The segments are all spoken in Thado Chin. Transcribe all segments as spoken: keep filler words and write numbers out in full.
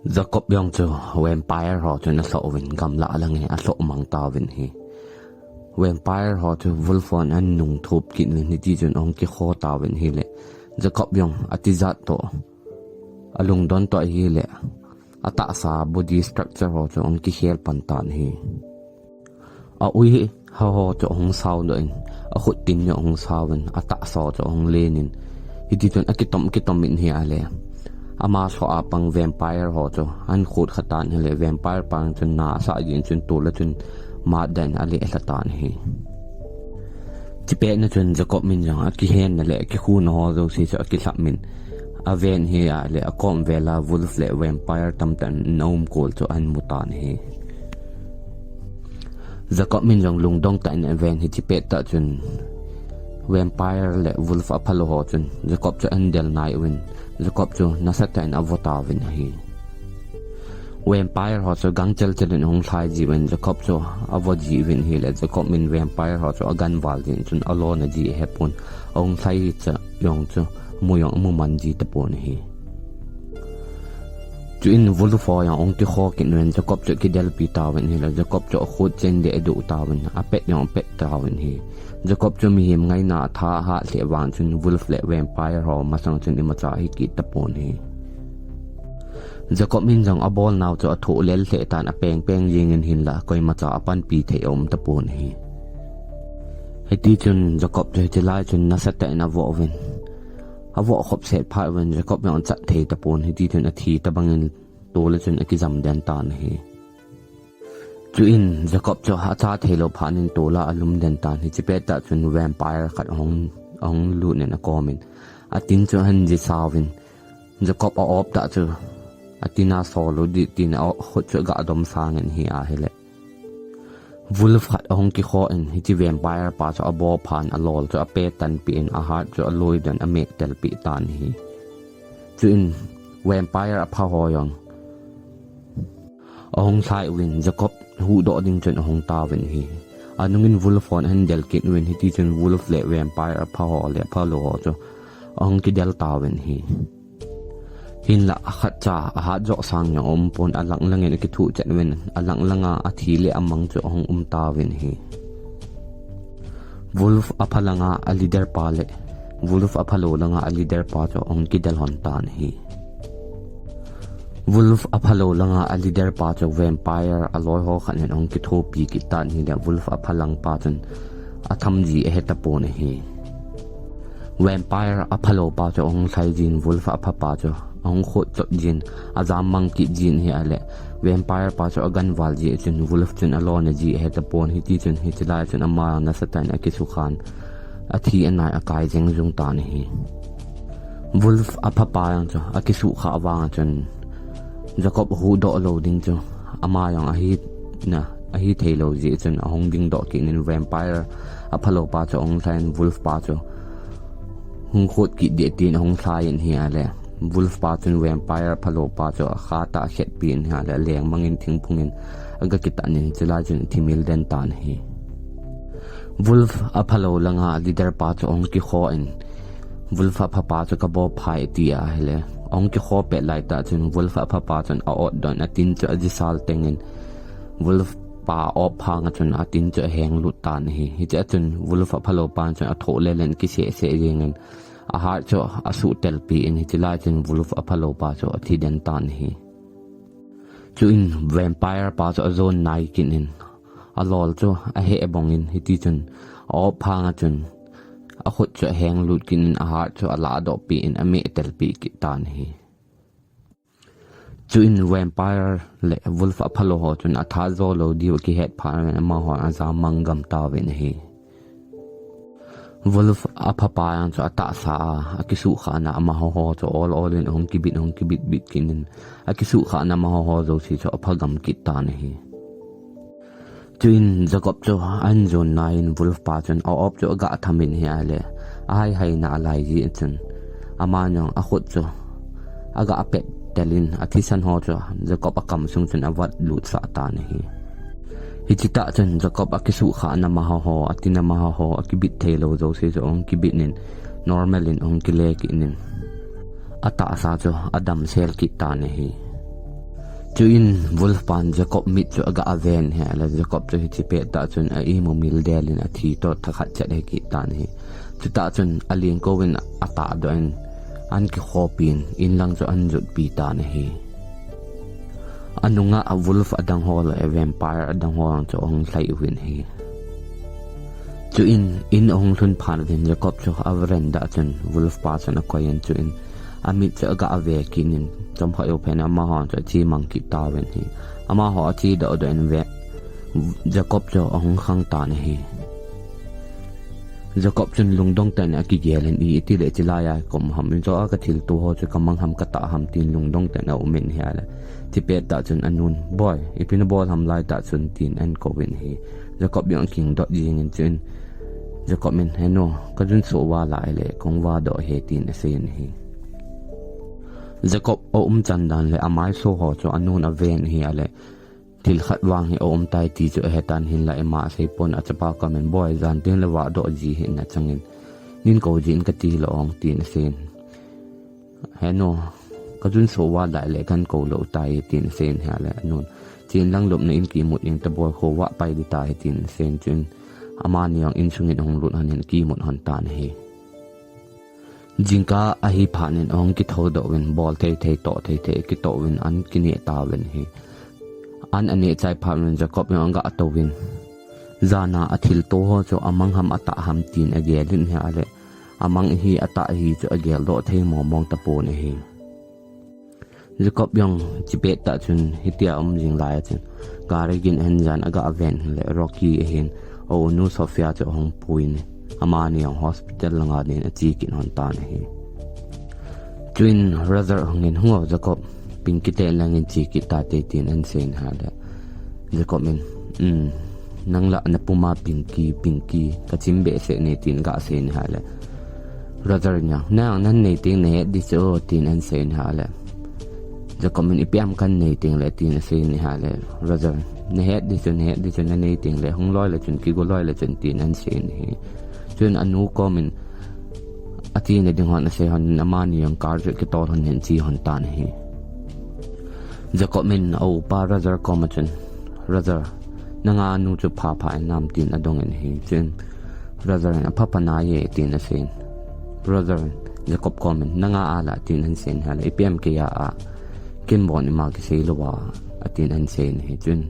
Jacob jong chu vampire ho chun alhoh uvin gamlah lang hi alhoh mang tauvin ahi. Vampire ho chu wolf hon anung thop kit uvin hiti chun ahung kikho tauvin ahile, Jacob jong atijat toh, alungdon toh ahile, atahsa body structure ho chu ahung kikhel pan tan ahi. A-ui ho ho chu ahung sao doh in, akhut tin jong ahung sao in, atahsa ho chu ahung len in, hiti chun akitom kitom in ahile, ama lhoh a pang vampire ho chu ahin khut kha tan ahile, vampire pa chun na asah jin chun tol a chun matdoh in alelha tan ahi. Chupet na chun Jacob min jong akihenna le akikhuna ho jouse chu akilhap in, aven ahile akom vel a wolf le vampire tamtah in aum kol chu ahin mu tan ahi. Jacob min jong lungdong tah in aven hi chupet tah chun vampire le wolf aphalou ho chun Jacob chu ahin del nai uvin, Jacob chu nasatah in avo tauvin ahi. Vampire ho chu gangchel chel in ahung lhai ji uvin, Jacob chu avo ji uvin ahile, Jacob min vampire ho chu aganval jin chun alona ji ahepon, ahung lhai cha jong chu mu jong amu man ji tapon ahi. Chuin wolf ho jong ahung kikho kit uvin, Jacob chu akidelpi tauvin ahile, Jacob chu akhut chen le adoh tauvin, apet jong apet tauvin ahi. Jacob chu mihem ngaina atha ahat lheh vang chun wolf le vampire ho masang chun imacha ahi kit tapon ahi. Jacob min jong abolnau chu athoh lel lheh tan, apeng peng jeng in hinla koimacha apanpi thei aum tapon ahi. Hiti chun Jacob chu hiti lai chun nasatah in avo uvin, avo khop set phat uvin Jacob jong achat thei tapon, hiti chun athi tabang in tol a chun akijam den tan ahi. Chuin Jacob chu achat thei lou phat in tol a alum den tan ahi. Chupet tah chun vampire khat ahung, ahung lut in akom in, atin chu ahin jisa uvin, Jacob a-op tah chu atin a asol u ding tin akhut chu aga dom sang in ahile, wolf khat ahung kikho in, hiche vampire pa chu abo phat in alol chu ape tanpeh in, a heart chu aloi doh in ameh telpeh tan ahi. Chuin vampire apha ho jong ahung lhai uvin, Jacob huhdoh ding chun ahung tauvin ahi. Anung in wolf hon ahin del kit uvin, hiti chun wolf le vampire apha ho le aphalou ho chu ahung kidel tauvin ahi. Hinla akhat cha ahat joh sang jong aum pon, alang lang in akithuh chet uvin, alang lang a athi le amang chu ahung um tauvin ahi. Wolf apha lang a aleader pa le wolf aphalou lang a aleader pa chu ahung kidel lhon tan ahi. Wolf aphalou lang a aleader pa chu vampire aloi ho khat in ahung kithopi kit tan ahile, wolf apha lang pa chun atham ji ahe tapon ahi. Vampire aphalou pa chu ahung lhai jin, wolf apha pa chu ahung khut chot jin, ajam mang kit jin ahile, vampire pa chu aganval ji chun wolf chun alona ji ahe tapon, hiti chun hiti lai chun ama nasatah in akisukhan, athi anai akai jeng jung tan ahi. Wolf apha pa jong chu akisukha vang chun Jacob huhdoh lou ding chu ama jong ahi na, ahi thei lou ji chun ahung dingdoh kit in, vampire aphalou pa chu ahung lhai in, wolf pa chu hung khut kit ding tin ahung lhai in ahile, wolf pa chun vampire aphalou pa chu akhat a akhetpi in ahile, aleng mang in thingphung in aga kitan in, hiche lai chun athimil den tan ahi. Wolf aphalou lang a leader pa chu ahung kikho in, wolf apha pa chu kabo phai ati ahile, ahung kikho pet lai tah chun wolf apha pa chun a-ot doh in atin chu ajisal teng in, wolf pa a-op phang a chun atin chu aheng lut tan ahi. Hiche a chun wolf aphalou pa chun athoh lel in kiseh seh jeng in, a heart chu asuh telpeh in, hiche lai chun wolf aphalou pa chu athi den tan ahi. Chuin vampire pa chu ajon nai kit in, alol chu aheh bong in, hiti chun a-op phang a chun akhut chu aheng lut kit in, a heart chu alah doh peh in, ameh telpeh kit tan ahi. Chuin vampire le wolf aphalou ho chun atha jo lou diu akihet phat in, amahon ajam mang gam tauvin ahi. Wolf apha pa jong chu atahsa a, akisuhkhahna amaho ho chu ol ol in ahung kibit, ahung kibit bit kit in, akisuhkhahna amaho ho jouse chu apha gam kit tan ahi. Chuin Jacob chu ahin jon nai in, wolf pa chun a-op chu aga tham in ahile, ahai hai na alai ji chun, aman jong akhut chu aga pet tel in, athisan ho chu Jacob akam sung chun avat lut sah tan ahi. Hiche tah chun Jacob akisuhkhahna amaho ho, atin amaho ho, akibit thei lou jouse chu ahung kibit in, normal in ahung kile kit in, atahsa chu adam sel kit tan ahi. Chuin Wolf pan Jacob mit chu aga aven ahi le, Jacob chu hiche pettah chun a imu mildel in athi toh thakhat chet ahi kit tan ahi. Chutah chun alengkou in atahdoh in an kikhopin, in lang chu an jutpi tan ahi. Anunga a wolf adang ho le vampire adang ho chu ahung lhai uvin ahi. Chuin in ahung lhun phat uvin Jacob chu a veranda chun wolf pa chun akoi in, chuin amit chu aga ave kit in, chomkhat jou phat in amaho chu ache mang kit tauvin ahi. Amaho ache doh doh in ve Jacob chu ahung khang tan ahi. Jacob chun lungdong tah in akigel in, iti le chilai a ka um ham, ijo a ka thilto ho chu ka mang ham, ka tah ham tin lungdong tah in aumin ahi le. Hiche pettah chun anun, "Boy, ipi nabol ham laitah chun?" tin ahin kouvin ahi. Jacob jong akingdot jingin, chuin Jacob in, "He nu, ka jun soh uva lai le, kahung vadoh e," tin aseiyin ahi. Jacob aumchan dan le amaiso ho chu anun aven ahi le, thil khat vang hi aum tai ti chu ahetan, hinlah ima aseipon, achapa komin, "Boy, jan teng le vadoh ji hih in achangin, nin kou jin kati hilou ong," tin aseiyin. "He nu, ka jun soh uva lai le kahin kou lou tai," tin aseiyin ahi le, anun, "Chen lang lupna in kimut ing ta boy, khovah pai ding tahi," tin aseiyin, chuin amani jong insungin ahung lut hon in akimut hon tan ahi. Jingkah ahi phat in ahung kithoudoh uvin, bol thei thei, toh thei thei akitoh uvin, ahin kineh tauvin ahi. An aneh chai phat uvin Jacob jong aga touvin, jana athilto ho chu amang ham atah ham tin agel in ahi le, amang ahi atah ahi chu ageldoh thei mong mong tapon ahi. Jacob jong hiche pettah chun hitia aum jing lai a chun gari gin ahin jan, aga aven le Rocky ahin, a unu Sophia chu ahung puiyin, amani jong hospital langa din ache kit hon tan ahi. Chuin Roger ahungin, "Hung o Jacob, Pinky te langin che kit tate," tin ahin seiyin ahi le, Jacob in, "Um, nang la na puma Pinky, Pinky, ka chim behseh ne," tin aga seiyin ahi le, Roger in jong, "Nang, nang nei teng nahet ding chu," tin ahin seiyin ahi le, Jacob in, "Ipi ham kahin nei teng le," tin aseiyin ahi le, Roger in, "Nahet ding chu, nahet ding chu, nanei teng le, hung loi le chun, kigo loi le chun," tin ahin seiyin ahi. Chuin anu komin, atina ding hon asei hon in, amani jong car chu akitol hon in ache hon tan ahi. Jacob in aupa Roger koma chun, "Roger, nanga nu chu pha pha in nam?" tin adongin ahi. Chuin Roger in, "Apha pha nai e," tin aseiyin. Roger in Jacob komin, "Nanga a la?" tin ahin seiyin ahi le, "Ipi ham kei a a, ken bon ima kisei lou a," atin ahin seiyin ahi. Chuin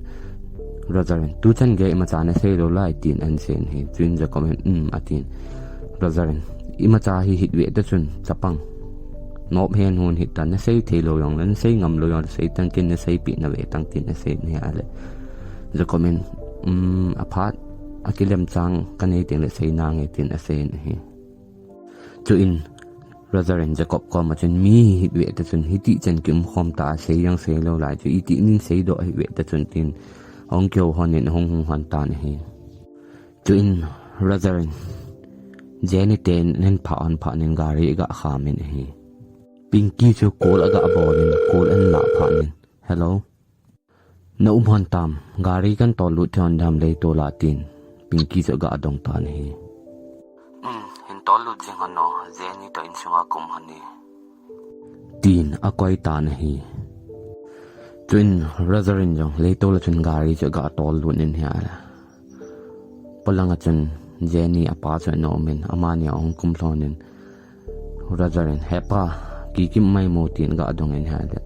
Roger in, "Tuchan gei imacha nasei lou lai?" tin ahin seiyin ahi. Chuin Jacob in, "Um," atin. Roger in, "Imacha hi hit veh ta chun, chapang. Nop hen hon hit ta, nasei thei lou jong le, nasei ngam lou jong le, sei tan, ken nasei peh nave tan," tin aseiyin ahi le, Jacob in, "Um, aphat, akilem chang kanei teng le sei nange," tin aseiyin ahi. Chuin Roger in Jacob koma chun, "Mi hi hit veh ta chun, hiti chan kium khom ta, sei jong sei lou lai chu, iti nin seidoh hih veh ta chun," tin ahung kihou hon in ahung hung hon tan ahi. Chuin Roger in Jenny ten ahin phah hon phat in gari aga kham in ahi. Pinky chu call aga bol in, call ahin lah phat in, "Hello? Na um hon tam, gari kahin tol lut thei hon dam leitol a?" tin Pinky chu aga dong tan ahi. "Um, hin tol lut jing hon o, Jenny toh insunga ka um hon e," tin akoi tan ahi. Chuin Roger in jong leitol a chun gari chu aga tol lut in ahi le, polang a chun Jenny apa chu ana um in, amani ahung kum lhon in, Roger in, "He pa, kikim mai mo?" tin aga dong in ahi le,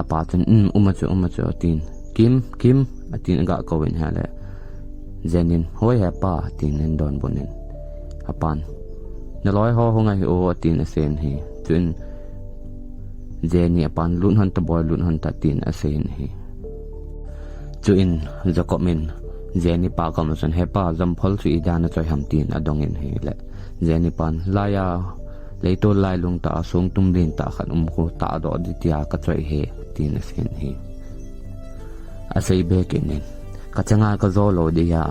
apa chun, "Um, um a chu, um a chu," atin, "Kim, Kim," atin aga kou in ahi le, Jenny in, "Hoi he pa," tin ahin donbut in, apan, "Na loi ho hung ahi o," atin aseiyin ahi. Chuin Jenny apan, "Lut hon ta boy, lut hon ta," tin aseiyin ahi. Chuin Jacob in Jenny pa koma chun, "He pa, jamphol chu idia nachoi ham?" tin adong in ahi le, Jenny pan, "Laiya leitol lailung tah a songtum lentah khat um khu tahdoh ding tia kachoi e," tin aseiyin ahi. Asei be kit in, "Kachanga kajo lou dia,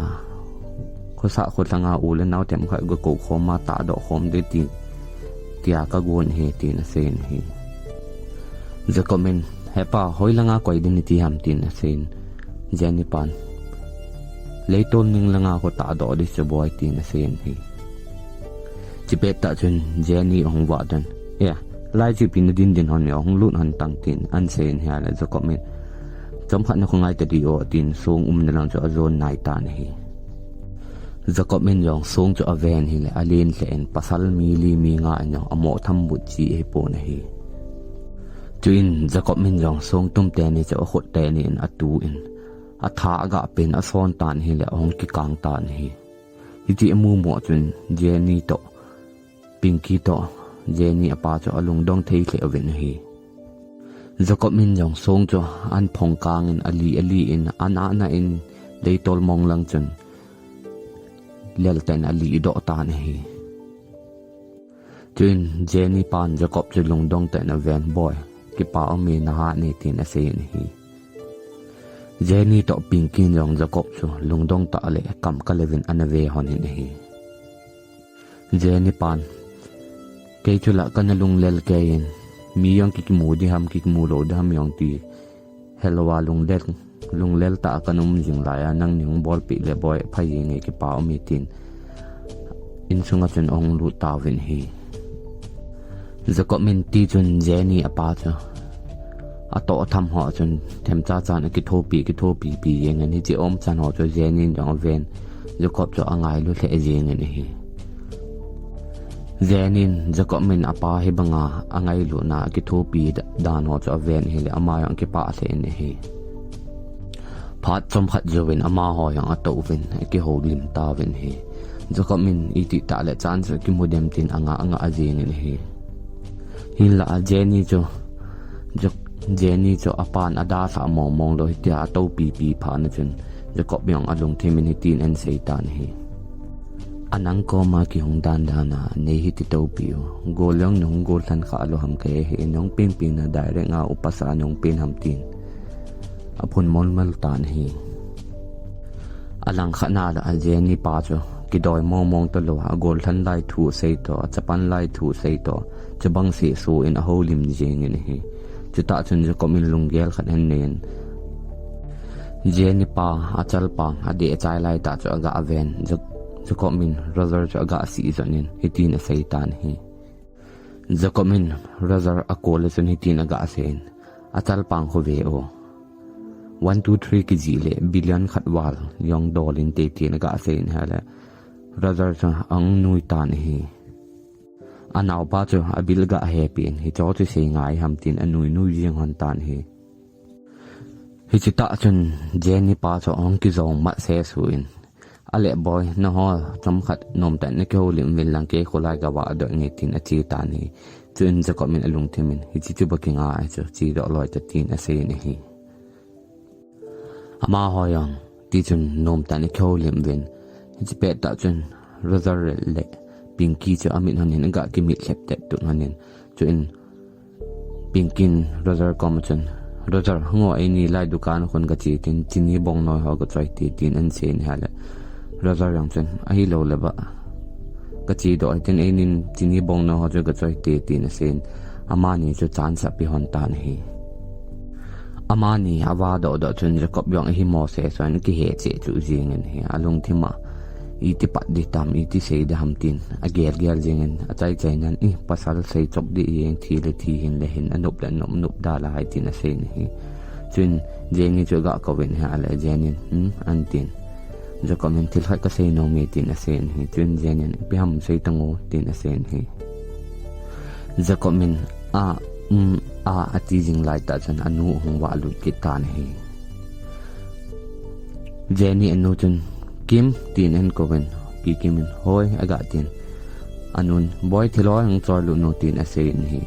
khosah kholanga u le nao themkhat gakou khom a tahdoh khom ding ti, tia kagon e," tin aseiyin ahi. Jacob in, "He pa, hoi langa koi ding nati ham?" tin aseiyin, Jenny pan, "Leitol ning langa khu tahdoh ding chu boy," tin aseiyin ahi. Hiche pettah chun Jenny ahung vah tan, "E, lai chu ipi nadin din hon e, hung lut hon tan," tin ahin seiyin ahi le, Jacob in, Chomkhat na khongai ta di o, tin song umna lang chu ajon nai tan ahi. Jacob in jong song chu aven ahile, alen lheh in pasal mi li mi nga in jong amo thambut chi ahipon ahi. Chuin Jacob in jong song tum teni chu akhut teni in atu in, atha aga pen ason tan ahile, ahung kikang tan ahi. Hiti amu mo chun Jenny toh, Pinky toh, Jenny apa chu alungdong thei lheh uvin ahi. Jacob in jong song chu an phong kang in ali ali in an ana in deitol mong lang chun lel ten ali doh tan ahi. Chuin Jenny pan Jacob chu lungdong ten aven, "Boi, kipa um e, naha ne," tin asei in ahi. Jenny toh Pinky in jong Jacob chu lungdong tah le kam kal uvin ana ve hon in ahi. Jenny pan, "Kei chu la kana lunglel kei in, mi jong kikimu di ham, kikimu lou di ham jong ti helou a lunglel, lunglel tah a kana um jing lai a, nangni hung bolpeh le boi, pha jeng e, kipa um e," tin insunga chun ahung lut tauvin ahi. Jacob in ti chun Jenny apa chu atoh tham ho chun themcha chan akithopi, kithopi pi jeng in, hiche umchan ho chu Jenny in jong aven, Jacob chu angailu lheh jeng in ahi. Jenny in Jacob in apa hibanga angailutna akithopi da-, dan ho chu aven ahile, ama jong akipah lheh in ahi. Phat chomkhat jouvin amaho jong atoh uvin, akihoulim tauvin ahi. Jacob in itih tah le chance chu kimu dem tin anga, anga jeng in ahi. Hinlah a Jenny chu, Jo-, Jenny chu apan adalhah mong mong lou, hitia atopi pi phat na chun Jacob jong alungthim in hitin asei tan ahi. "A nang koma kihung dan dan a nei hiti topi u. Gol jong nahung gol lhan kha lou ham kahe hih e, nahung peng peng na direct a upa sa nahung pen ham," tin aphun mol mol tan ahi. Alangkhat na a Jenny pa chu kidoi mong mong talou a, agol lhan lai thu asei toh, achapan lai thu asei toh, chubang seh so in ahoulim jeng in ahi. Chutah chun Jacob in lunggel khat ahin nei in, Jenny pa achalpang adeh achai lai tah chu aga ven, Ja-, Jacob in Roger chu aga sih jot in hitin asei tan ahi. Jacob in Roger akol le chun hitin aga seiyin, "Achalpang khu ve o. One, two, three kijih le billion khat val jong dol inte," tin aga seiyin ahile, Roger chu ahung nui tan ahi. Anaopa chu abil aga hepeh in, "Hicho chu sei ngai ham," tin anui nui jing hon tan ahi. Hiche tah chun Jenny pa chu ahung kijong mat sesu in, "Ale boi, nangho chomkhat nomtah in nakihoulim uvin lang, kei kholai gavah doh inge," tin ache tan ahi. Chuin Jacob in alungthim in, "Hiche chu bou kingai chu, chedoh loi ta," tin aseiyin ahi. Amaho jong tichun nomtah in akihoulim uvin, hiche pettah chun Roger le Pinky chu amit hon in aga kimit lhep tet tut hon in, chuin Pinky in Roger koma chun, "Roger, hung o, eini lai dukan khun gache tin, chini bongnoi ho gachoi te," tin aseiyin ahile, Roger jong chun, "Ahilou le ba, gachedoh hitin, einin chini bongnoi ho chu gachoi te," tin aseiyin, amani chu chance ape hon tan ahi. Amani ava doh doh chun Jacob jong ahimo sesu in akihe cheh chuh jeng in ahi, alungthim a, "Iti pat ding tam, iti sei ding ham," tin agel gel jeng in, achai chai nan, "Ih, pasal sei chop ding jeng, thi le thi, hin le hin, anop le nop, nop da lai," tin aseiyin ahi. Chuin Jenny chu aga kouvin ahile, Jenny in, "Hmm?" ahin tin. Jacob in, "Thil khat kasei nom e," tin aseiyin ahi. Chuin Jenny in, "Ipi ham, sei tan o," tin aseiyin ahi. Jacob in, "A, um, a," ati jing lai tah chun anu ahung vah lut kit tan ahi. Jenny anu chun, "Kim," tin ahin kouvin, Pi Kim in, "Hoi," aga tin. Anun, "Boi, thil ho hung choi lut o," tin aseiyin ahi.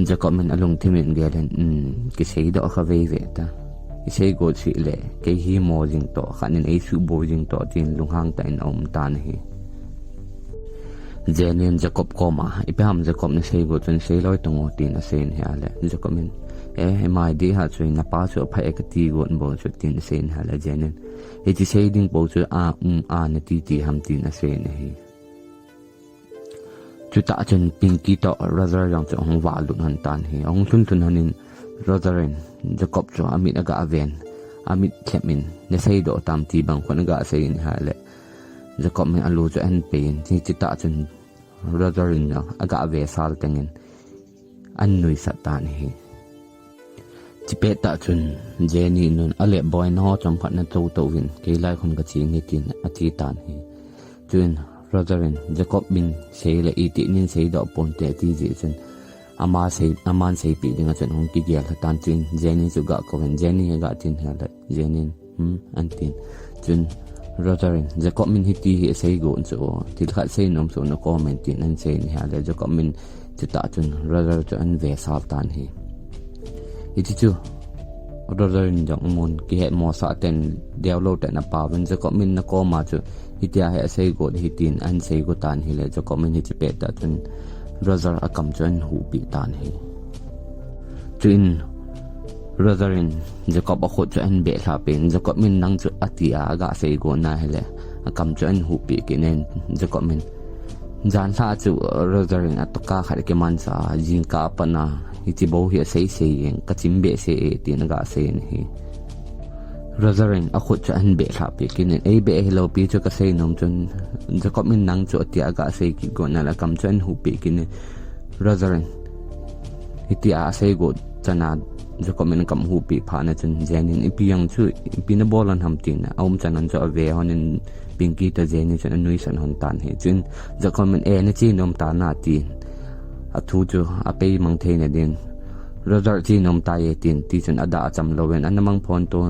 Jacob in alungthim in agel in, "Hmm, kisei doh kha vei ve ta. Isei got sih le, kei hi mo jing toh, khat in eisuh boi jing toh," tin lunghang tah in aum tan ahi. Jenny in Jacob koma, "Ipi ham Jacob, nasei got chu sei loi tan o," tin aseiyin ahile, Jacob in, "Eh, imai dih ha chu, napa chu apha e kati got bou chu," tin aseiyin ahile, Jenny in, "Hiche sei ding pou chu a, um, a nati ti ham," tin aseiyin ahi. Chutah chun Pinky toh Roger jong chu ahung vah lut hon tan ahi. Ahung lhun lhun hon in Roger in Jacob chu amit aga ven, amit lhep in, "Nasei doh tam," ti bang khun aga seiyin ahile, Jacob in alu chu ahin pei in, hiche tah chun Roger in jong aga ve sal teng in ahin nuisat tan ahi. Chipet tah chun Jenny nun, "Ale boy, nangho chomkhat natou tou vin, kei lai khun kacheng hi," tin achi tan ahi. Chuin Roger in, "Jacob min sei le iti nin seidoh ponte," ati jeh chun ama sei, aman seipeh ding a chun hung kigel lha tan. Chuin Jenny chu aga kouvin, Jenny, aga tin, hile Jenny in, "Hmm?" atin. Chuin Roger in, "Jacob min hiti hi asei gon chu, thil khat seinom chu nakom in," tin ahin sei in ahile, Jacob min chutah chun Roger chu ahin ve sal tan ahi. Hiti chu Roger in jong amun, kihet mosah ten, deulou ten apauvin, "Jacob min nakom a chu hitia hi asei got ahi," tin ahin sei got tan ahile, Jacob min hiche pet tah chun Roger akam chu ahin huhpeh tan ahi. Chuin Roger in Jacob akhut chu ahin behlhah peh in, "Jacob min nang chu atia aga sei got na ahile," akam chu ahin huhpeh kit in, Jacob min, jan lha chu Roger in atokah khat akimansah a, jingkah a pat a, "Hiche bou hi asei sei jeng, kachim behseh e," tin aga sei in ahi. Roger in akhut chu ahin behlhah peh kit in, "Eibeh hilou pi chu kasei nom chun, Jacob min nang chu atia aga sei kit got na ahile," akam chu ahin huhpeh kit in, Roger in hitia asei got chan a Jacob min akam huhpeh phat na chun Jenny in, "Ipi jong chu, ipi nabol lhon ham?" tin aumchan hon chu ave hon in, Pinky toh Jenny chun anuisat hon tan ahi. Chuin Jacob min, "E, nache nom ta na," tin athu chu apei mang theina din, "Roger che nom tai e," tin, ti chun adah acham louvin, "Ana mang phonto,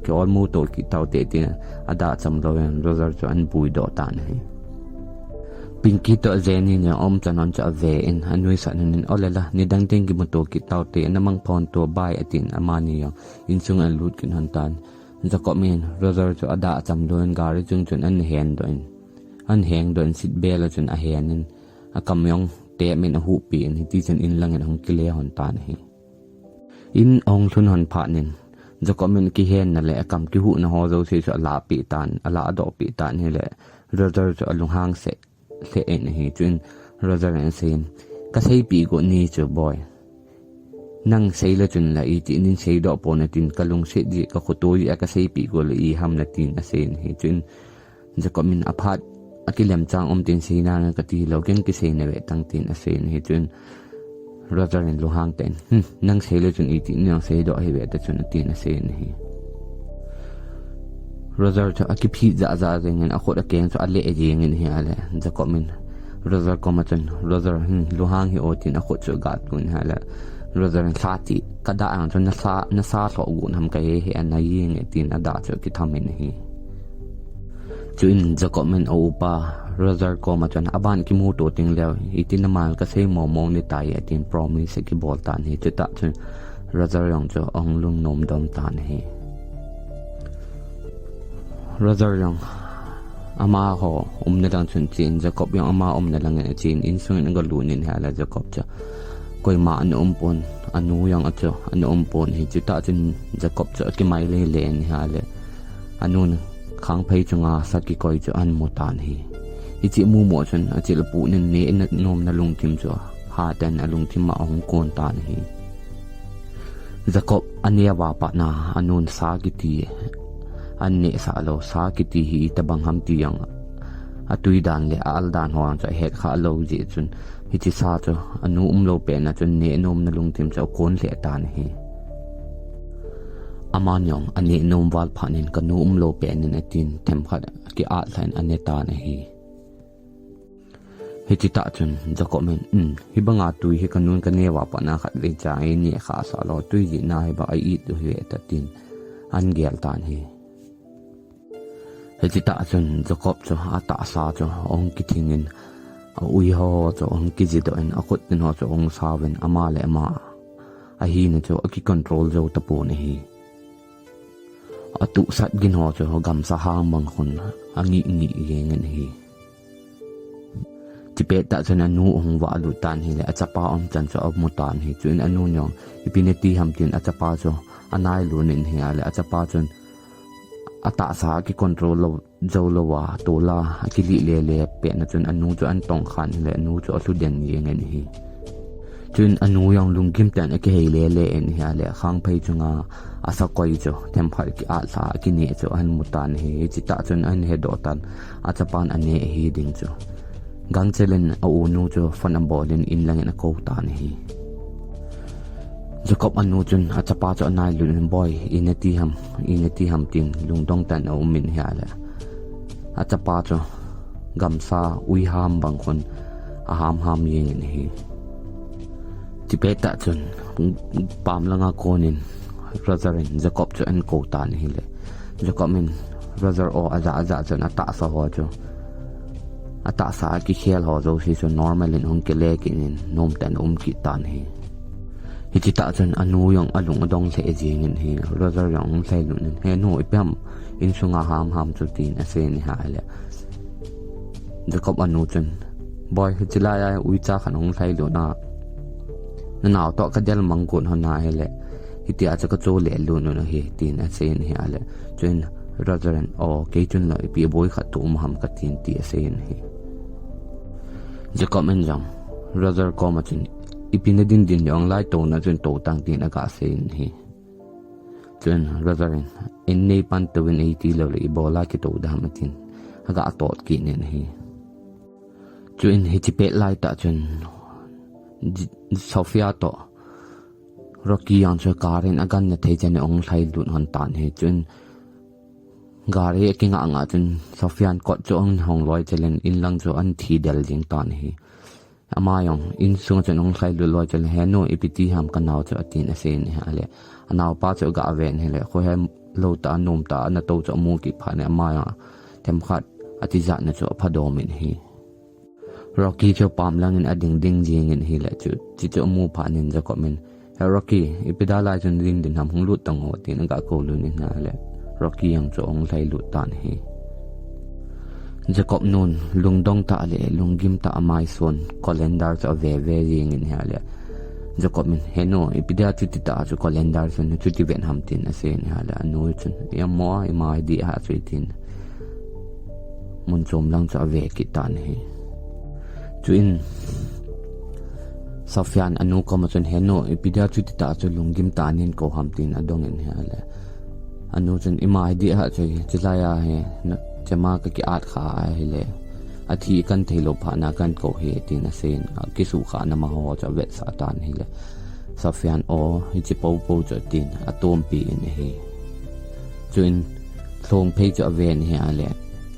ki-olmu to kit taute," tin adah acham louvin Roger chu ahin puidoh tan ahi. Pinky toh Jenny in aumchan hon chu ave in, anuisat hon in, "Ole la, nidang teng kimuto kit taute, ana mang phonto, bye," atin, amani jong insung alut kit hon tan. Jacob min Roger chu adah acham louvin gari chung chun ahin hendoh in, ahin hengdoh in, seat belt a chun ahen in, akam jong tep in ahuhpeh in, hiti chun in langin ahung kile hon tan ahi. In ahung lhun hon phat in, Jacob min kihenna le akam kihuhna ho jouse chu alahpeh tan, alahdohpeh tan ahile, Roger chu alunghang seh lheh in ahi. Chuin Roger in asei in, "Kaseipeh got ni chu, boy. Nang sei le chun la iti nin seidoh pon," atin, "Kalungset jeh, kakhoto jeh a kaseipeh got le iham," atin asei in ahi. Chuin Jacob min, "Aphat, akilem chang um tin sei nange kati lou, ken kisei nave tang," tin asei in ahi. Chuin Roger in lunghang tah in, "Hmm, nang sei le chun iti nin nang seidoh ahi ve ta chun," atin asei in ahi. Roger chu akiphit jahjah jeng in, akhut akeng chu aleh jeng in ahile, Jacob min Roger koma chun, "Roger, hmm, lunghang hih o," tin akhut chu aga tun ahile, Roger in, "Lha ti, kadah jong chu nasa, nasa lhoh got ham, kahe hih e, ana jeng e," tin adah chu akitham in ahi. Chuin Jacob min aupa Roger koma chun, "Aban kimuto teng leu, iti naman kasei mong mong ni tai," atin promise akibol tan ahi. Chutah chun Roger jong chu ahung lungnom dom tan ahi. Roger jong amaho umna lang chun achen, Jacob jong ama umna langin achen, insungin agalut in ahile, Jacob chu koima ana um pon, anu jong achu ana um pon ahi. Chutah chun Jacob chu akimai lele in ahile, anun khangphei chunga sa kikoi chu ahin mu tan ahi. Hiche amu mo chun achil apu in neh nomna lungthim chu ahat in alungthim a ahung kon tan ahi. Jacob aneh uva pat a anun sa kiti, aneh sah lou sa kiti hi itobang ham ti jong, atui dan le a-al dan ho jong chu ahet kha lou jeh chun, hiche sa chu anu umlou pet a chun neh nomna lungthim chu akon lheh tan ahi. Aman jong aneh nom val phat in, "Kanu umlou pet in," atin, themkhat aki-at lhah in ane tan ahi. Hiche tah chun Jacob in, "Um, hibanga tui hi kanun kaneh uva pat a khatvei cha eineh khah sah lou, tui jeh a hibang a-it u ahi ve ta," tin ahin gel tan ahi. Hiche tah chun Jacob chu atahsa chu ahung kithing in, a-ui ho chu ahung kijidoh in, akhut in ho chu ahung sao in, ama le ama ahina chu akicontrol jou tapon ahi. Atuhsat gin ho chu gamsa hang bang khun angih ngih jeng in ahi. Chupet tah chun anu ahung vah lut tan ahile, achapa umchan chu amu tan ahi. Chuin anun jong ipi nati ham tin achapa chu anailut in ahile, achapa chun atahsa akicontrol lou, jou louva, tol a akilih lele pet a chun anu chu ahin tongkhan ahile, anu chu alhu den jeng in ahi. Chuin anu jong lunggim tah in akihei lele in ahile, khangphei chunga asa koi chu themkhat aki-at lhah a akineh chu ahin mu tan ahi. Hiche tah chun ahin hedoh tan, achapan aneh ahi ding chu. Gangchel in a-unu chu phone abol in in langin akou tan ahi. Jacob anu chun achapa chu anailut in, "Boy, ina ti ham, ina ti ham," tin lungdong tah in aumin ahile, achapa chu gamsa uiham bang khun aham ham jengin ahi. Chipet tah chun pam langa konin Roger in Jacob chu ahin kou tan ahile, Jacob in Roger o ajah ajah chun atahsa ho chu, atahsa akikhel ho jouse chu normal in hung kile kit in nomtah in aum kit tan ahi. Hiche tah chun anu jong alung adong lheh jengin ahi. Roger jong ahung lhailut in, "He nu, ipi ham insunga ham ham chu?" tin aseiyin ahile, Jacob anu chun, "Boy, hiche laiya uicha khat ahung lhailut na, nanao toh kadel mang got hon ahile, hitia chu kacho le lut un ahi," tin aseiyin ahile, chuin Roger in, "O, kei chun la ipi boi khat toh um ham katin," ti aseiyin ahi. Jacob in jong Roger koma chun, "Ipi nadin din jong lai touna chun tou tang," tin aga seiyin ahi. Chuin Roger in, "Innei pan touvin eiti lou le ibola kitou dam," atin aga tot kit in ahi. Chuin hiche pet lai tah chun J-, Sophia toh Rocky jong chu car in aganna thei chan in ahung lhailut hon tan ahi. Chuin gari akingah ngah chun Sophia in kot chu ahung hong loi chel in inlang chu ahin thi del jeng tan ahi. Ama jong insung chun ahung lhailut loi chun, "He nu, ipi ti ham kanao chu?" atin aseiyin ahile, anaopa chu aga ven ahile, khohei lou tah, anom tah, ana tou chu amu kit phat in ama jong themkhat atijatna chu aphadomin ahi. Rocky chu pam langin ading ding jengin ahile, chu, chuche chu amu phat in Jacob in, "He Rocky, ipi dalai chun ding din ham, hung lut tan o," tin aga koulut in ahile, Rocky jong chu ahung lhailut tan ahi. Jacob nun lungdong tah le lunggim tah a amaison calendar chu ave ve jengin ahile, Jacob in, "He nu, ipi dia chuti tah chu calendar chun chuti vet ham?" tin aseiyin ahile, anu chun, "Amo, ima hi dih ham chu," tin mun chom lang chu ave kit tan ahi. Chuin Sophia in anu koma chun, "He nu, ipi dia chuti tah chu lunggim tah a nei kou ham?" tin adongin ahile, anu chun, "Ima hi dih ham chu, chulaiya hi nachama kaki-at kha ahile, athi kan thei lou phat na kan kou ahi," tin aseiyin, akisuhkhahna ma ho chu avetsah tan ahile, Sophia in, "O, hiche popo chu," tin atompi in ahi. Chuin lhong phei chu aven ahile,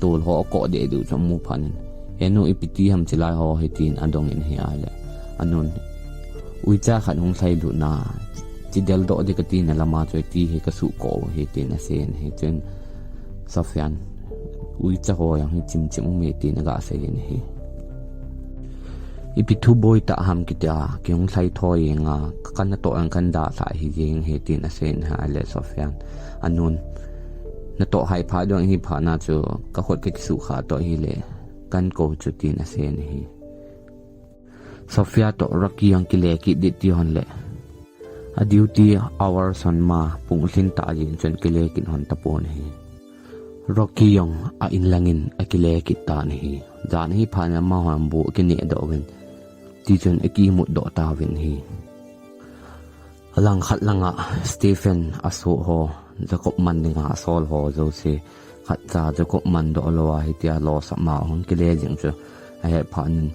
tol ho akoh deh deh chu amu phat in, "He nu, ipi ti ham chulai ho hi?" tin adongin ahile, anun, "Uicha khat hung lhailut na, chi del doh ding kati na lama chu ti hi kasuh kou ahi," tin aseiyin ahi. Chuin Sophia in, "Uicha ho jong hi chimchim um e," tin aga seiyin ahi. "Ipi thu boi tah ham kitia, kihung lhai thoi jeng a, ka kan natoh jong kan dalha hi jeng ahi," tin aseiyin ahile, Sophia in, anun, "Natoh hai phat dong ahi phat na chu, kakhut kakisuhkhah toh ahile, kan kou chu," tin aseiyin ahi. Sophia toh Rocky jong kile kit ding ti hon le, a duty hour son ma pung lhin tah jeng chun kile kit hon tapon ahi. Rocky jong a inlangin akile kit tan ahi. Jan ahi phat in amahon bu akineh doh uvin, tichun akimut doh tauvin ahi. Alangkhat langa Stephen asoh ho, Jacob man dinga asol ho jouse, khatcha Jacob man doh lou a hitia losam a hung kile jing chu ahet phat in,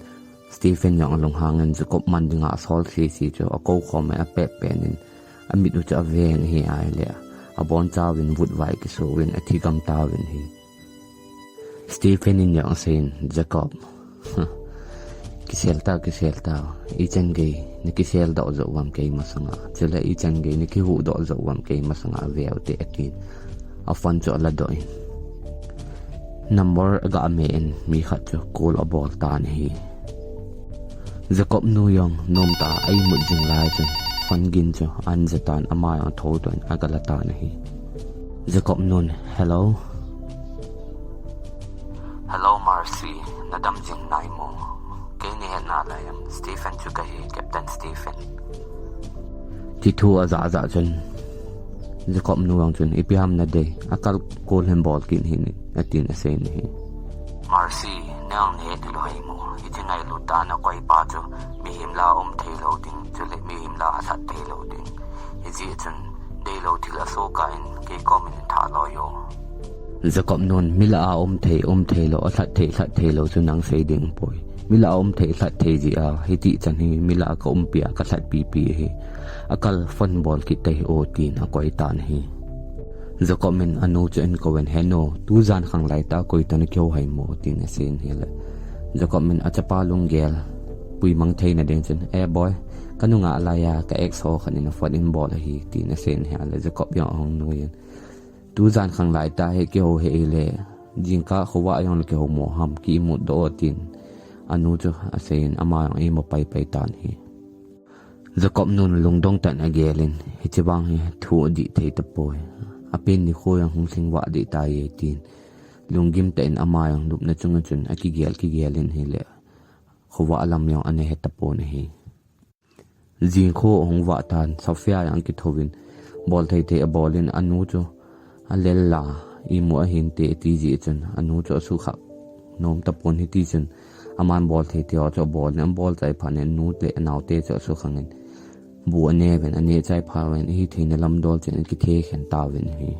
Stephen jong alunghangin Jacob man dinga asol sese chu akou khom in apet pet in, amit u chu aven ahi ahile, abonchauvin vutvai kisoh uvin athigam tauvin ahi. Stephen in jong aseiyin, "Jacob, kisel tau, kisel tau. Ichan gei nakisel doh jou uvam kei masanga. Chule ichan gei nakihuhdoh jou uvam kei masanga, ve ute," atin. A phone chu aladoh in, number aga me in, mi khat chu call abol tan ahi. Jacob nu jong nomtah a imut jing lai chun phone gin chu ahin ja tan, ama jong athodoh in aga la tan ahi. Jacob nun, "Hello." "Hello, Marcy. Nadam jing nai mo? Kei nahet nalai em? Stephen chu kahi, Captain Stephen." Ti thu ajah ajah chun, Jacob nu jong chun, "Ipi ham nadei? Akal kol hin bol kit hih in," atin aseiyin ahi. "Marcy, nang nahet hilou ham mo? Hiche ngailut tah a nakoi pa chu mihem lah a um thei lou ding, chule mihem lah a alhat thei lou ding. Hijeh chun deilou thil asoh kah in kei komin thah loi o." Jacob nun, "Mi lah a um thei, um thei lou, alhat thei, lhat thei lou chu nang sei ding poi. Mi lah a um thei, lhat thei jeh a, hiti chan hi mi lah a ka umpi a, ka lhatpipi ahi. Akal, phone bol kit tai o, tin akoi tan ahi. Jacob in anu chu ahin kouvin, "He nu, tujan khang laitah koi toh nakihou ham?" tin aseiyin ahile, Jacob in achapa lunggel puimang theina ding chun, "Eh boy, kanunga laiya ka ex ho khat in phone ahin bol ahi," tin aseiyin ahile, Jacob jong ahung nuiyin, "Tujan khang laitah hi kihou hih le, jingkah khovah jong le kihou mo ham, ki imut doh o," tin anu chu aseiyin, ama jong aimut paipai tan ahi. Jacob nun lungdong tah in agelin, "Hiche vang hi thu adih thei tapoi. Apen nikho jong hung lhing vah ding tai," tin lunggim tah in ama jong lupna chunga chun akigel kigel in ahile, khovah lam jong ana he tapon ahi. Jingkah ahung vah tan, Sophia jong akithouvin, bol thei thei abolin, anu chu alel la, "Imu ahinte," ati jeh chun anu chu asukha nom tapon, hiti chun aman bol thei thei ho chu abolin, abol chai phat in anu le anaote chu asukhangin, bu aneuvin, aneh chai phat uvin, ahitheina lam dol chun akithe khen tauvin ahi.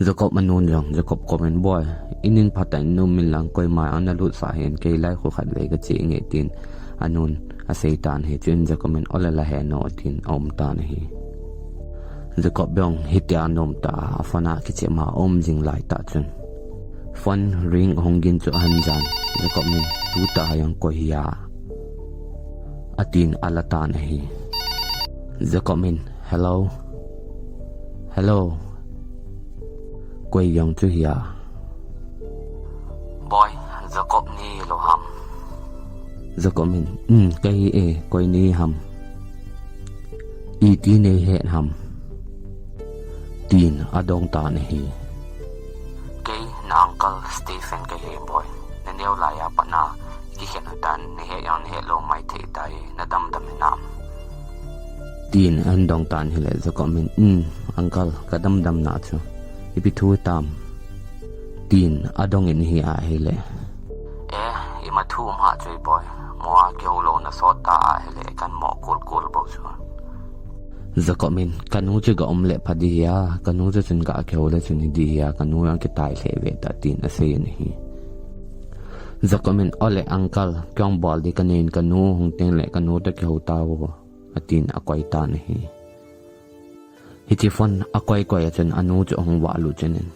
Jacob anun jong Jacob komin, "Boy, in in phatah in um in lang, koima jong nalutsah hih in, kei lai kho khatvei kache inge," tin anun asei tan ahi. Chuin Jacob in, "Ole la he nu," tin aum tan ahi. Jacob jong hitia nom tah a phone a kichep ma aum jing laitah chun, phone ring ahung gin chu ahin jan. Jacob in, "Tutah jong koi hia?" atin ala tan ahi. Jacob in, "Hello? Hello? Koi jong chu hia?" "Boy, Jacob nahi lou ham?" Jacob in, "Um, kahi e, koi nahi ham? Iti nahet ham?" tin adong tan ahi. "Kei na uncle Stephen kahi boy. Naneo laiya pat na kikhen u tan, nahet jong nahet lou maithei tai, nadam dam hinam?" tin ahin dong tan ahile, Jacob in, "Um, uncle, kadam dam na chu. Ipi thu hitam?" tin adongin ahi ahile, "Eh, ima thu um ham chu boy. Mo a kihou louna sot ta ahile, kan mo kul kul bou chu." Jacob in, "Kanu chu ga um le pha ding hia, kanu chu chun ga kihou le chun hi ding hia, kanu jong kitai lheh ve ta," tin aseiyin ahi. Jacob in, "Ole uncle, kei jong bol ding kanei in, kanu hung teng le kanu toh kihou tau," atin akoi tan ahi. Hiche phone akoi koi a chun anu chu ahung vah lut chun in,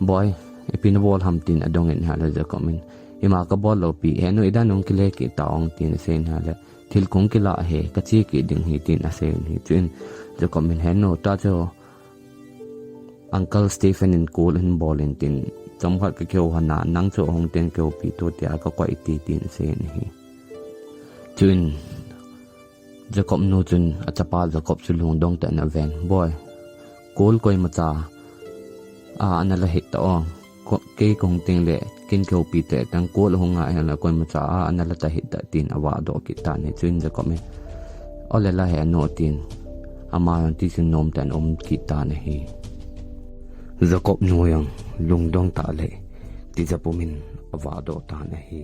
"Boy, ipi nabol ham?" tin adongin ahile Jacob in, "Ima kabol lou pi, he nu, idan hung kile kit tao," tin aseiyin ahile, "Thil kahung kilah hi, kache kit ding ahi," tin aseiyin ahi. Chuin Jacob in, "He nu, tua chu uncle Stephen in call ahin bol in tin, chomkhat kakihou hon a, nang chu ahung teng kihoupi tute a kakoi iti," tin aseiyin ahi. Chuin Jacob nu chun achapa Jacob chu lungdong tah in aven, "Boy, call koimacha a ana la hih ta o. Ko-, kei kahung teng le, ken kihoupi teng, call ahung a ahile koimacha a ana la ta hih ta," tin avah doh kit tan ahi. Chuin Jacob in, "Ole la he nu," tin ama jong tichun nom tah in aum kit tan ahi. Jacob nu jong lungdong tah le tija pumin avah doh tan ahi.